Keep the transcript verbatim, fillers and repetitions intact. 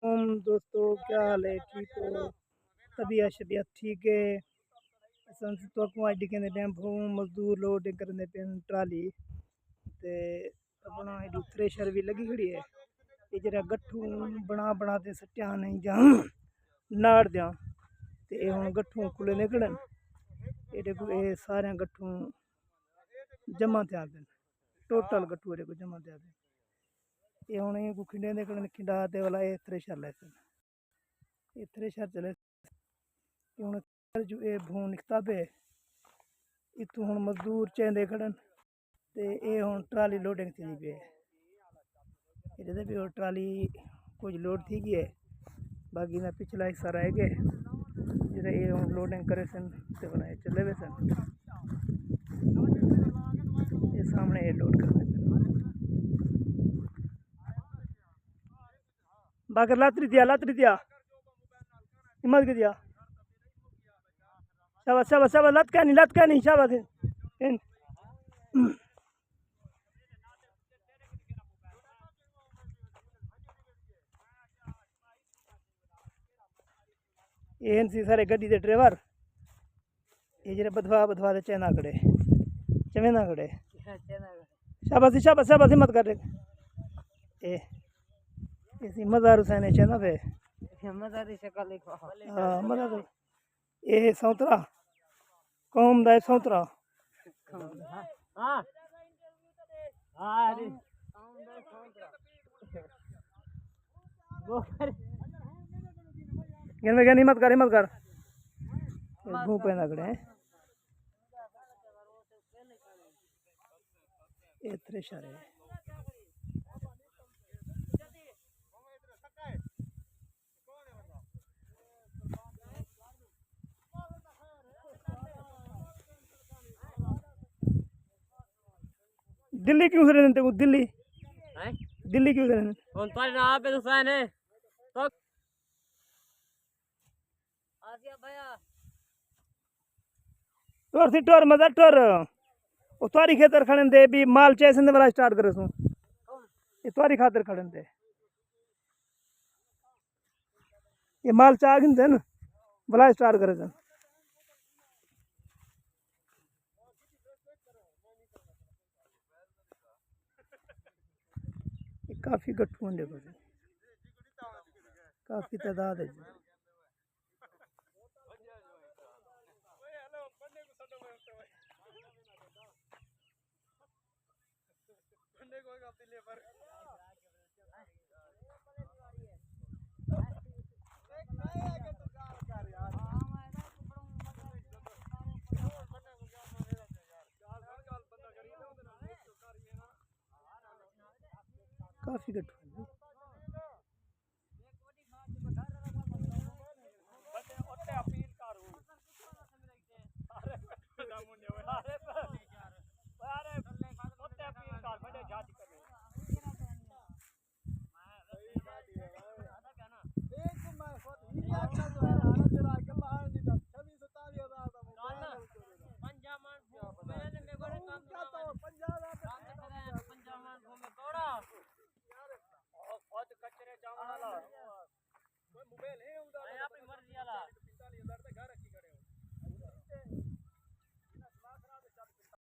علیکم دوستو، کیا حال ہے؟ ٹھیک ہو؟ طبیعت شبیعت ٹھیک ہے؟ اساں تہاکوں اڄ ݙکھیندے پئے ہوں، مزدور لوڈ کریندے پئے ہن ٹرالی تے اپݨا ایݙو تھریشر وی لڳی کھڑی ہے۔ اے جیڑھا گٹھوں بݨا بݨا تے سٹیاں نہیں جاں ناڑ دیاں، تے اے ہݨ گٹھوں کھلے نکلن۔ ایݙے کوں اے سارے گٹھوں جمع تھیا پن، ٹوٹل گٹھو ایݙے کوں جمع تھیا پن۔ اے ہݨ ایں کوں کھنڈیندے کھڑن، کھنڈا تے ولا اے تھریشر لیسن۔ اے تھریشر چلے۔ اے ہݨ جو اے بھوں نکتا پئے، اتھوں ہݨ مزدور چیندے کھڑن تے اے ہݨ ٹرالی لوڈنگ تھیندی پئی ہے۔ اے ݙیہدے پئے ہو ٹرالی کجھ لوڈ تھی ڳئی ہے، باقی دا پچھلا حصہ رہ ڳئے، جیڑھے اے ہݨ لوڈنگ کریسن تے ولا اے چلے ویسن۔ اے سامݨے اے لوڈ کریندے پئے۔ باقر لاتری دیا، لاتری دیا۔ ہمت کے دیا۔ شاباش، شاباش، شاباش، لت کہنی، لت کہنی، شاباش۔ ان۔ اے ہن سی سارے گڈی دے ڈرائیور۔ اے جیڑھے بدھوا، بدھوا دے چیندا کھڑے۔ چویندا کھڑے۔ شاباش، شاباش، شاباش، ہمت کر۔ اے، اے سی مزار حسین چیندا پئے۔ مزار دی شکل ݙیکھو۔ ہاں، مزار۔ اے سونترا۔ قوم دا اے سونترا۔ ہاں۔ ہاں جی۔ گن میں گن، ہمت کر، ہمت کر۔ اے بھوں پیندا کھڑے ہیں۔ اے تھریشر ہے۔ دلی کیوں سݙیندے تیکوں؟ دلی؟ ہیں؟ دلی کیوں سݙیندے؟ ہݨ تہاݙے نال آپ ہے، حسین ہے۔ تو آسیہ بھیا۔ ٹر سی، ٹر، مزہ ٹر۔ او تہاݙی خاطر کھڑن دے، بھی مال چیسن تے ولا سٹارٹ کریسوں۔ اے تہاݙی خاطر کھڑن دے۔ اے مال چا گھندن، ولا سٹارٹ کریسن۔ اے کافی گٹھو ہن ݙیکھو جی۔ کافی تعداد ہے جی۔ کافی گٹھو ہے۔